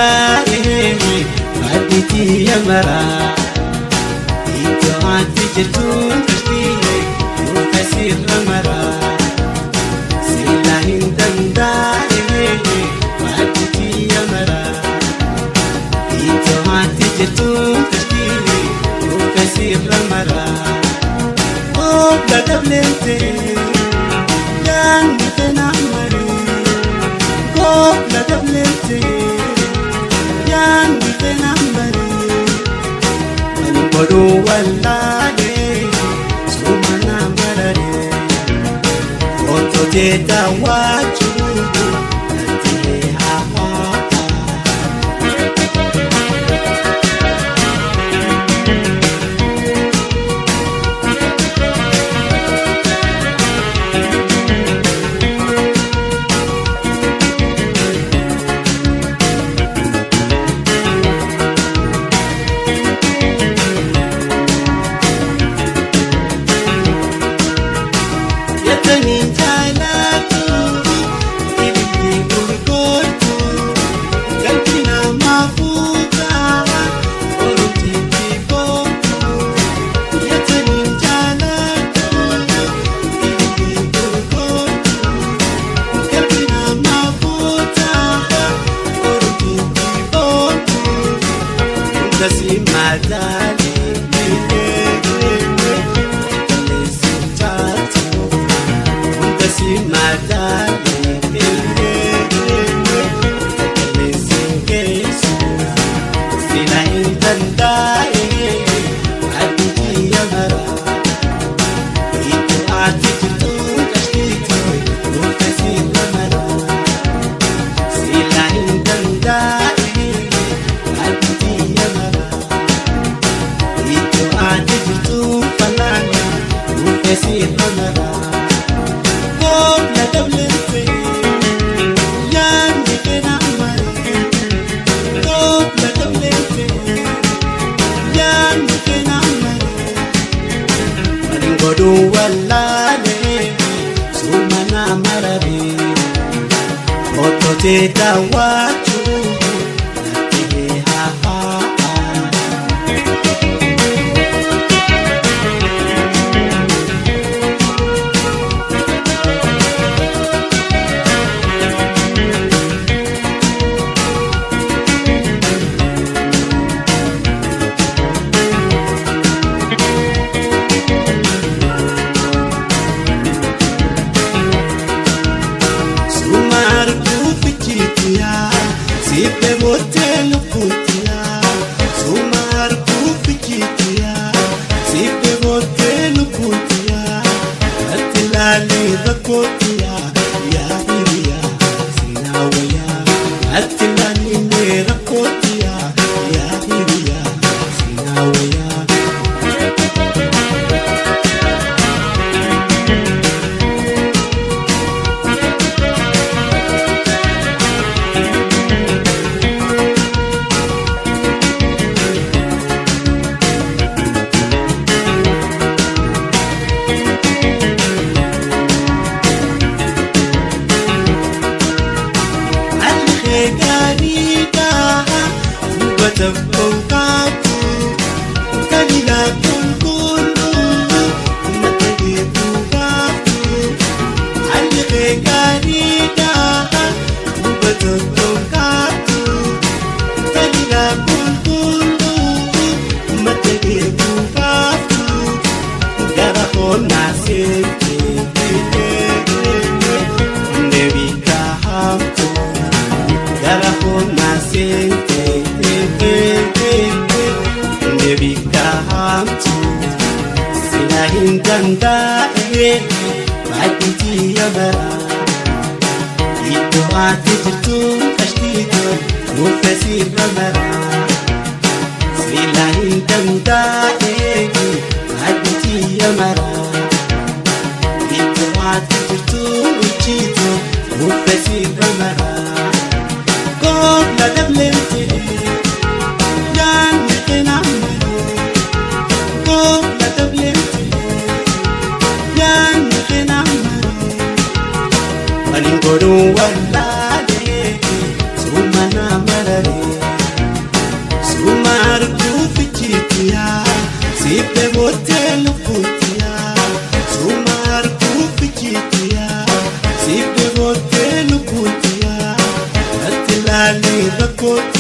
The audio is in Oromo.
danda'e baadhiitii yamaraa iddoo ati jirtu kashtii nuufe sirra maraa silaa hin danda'e baadhiitii yamaraa iddoo ati jirtu kashtii nuufe sirra maraa obla dableente yaanni fenaa marii. Kopla dablete yaanni fenaan baree ani godhuu wallaalee suuma naa mararee ototee daawwachuu natti haa. Yatanii jaalatu ibiddi gurgurtu galti namaa fuutaa oromtiitti boontu. Yatanii jaalatu ibiddi gurgurtu galti namaa fuutaa oromtiitti boontu. Hunda si madaalee qilleensaan taatu. Hunda si madaalee qilleensaan geessu. Sila hin danda'e adii yamaraa. Iddoo ati jirtu kashtiitu nuufe sirra maraa. Sila hin danda'e adii yamaraa. Iddoo ati jirtu falaana nuufe sirra maraa. Kopla dablete yaanni fenaa maree. Kopla dablete yaanni fenaa maree. Ani godhuu wallaalee suuma naa mararee. Ototee daawwachuu natti haa. Suma arguuf ijjitiyaa sibbee boottee lubbuutiyaa. Suma arguuf ijjitiyaa sibbee boottee lubbuutiyaa. Natti laalii rakkootiyaa yaa hiriyaa siinaa wayyaa. Natti laalii mee rakkootiyaa yaa hiriyaa siinaa wayyaa. Alheegaariidhaa hubata konkaatu kalila qulqulluu mata geetuu baatu. Alheegaariidhaa hubata konkaatu kalila qulqulluu mata geetuu baatu. Gara hoonaa seetee neebikaa hamtu. Gara hoonaa seetee neebikaa hamtu. Sila hin danda'e baadhiitii yamaraa. Iddoo ati jirtu kashtiitu nuufe sirra maraa. Sila hin danda'e baadhiitii yamaraa. Iddoo ati jirtu uchiitu nuufe sirra maraa. Kopla dablente yaanni fenaa maree. Kopla dablente yaanni fenaa maree. Ani godhuu wallaalee suuma naa mararee. Ilaalee rakkootti.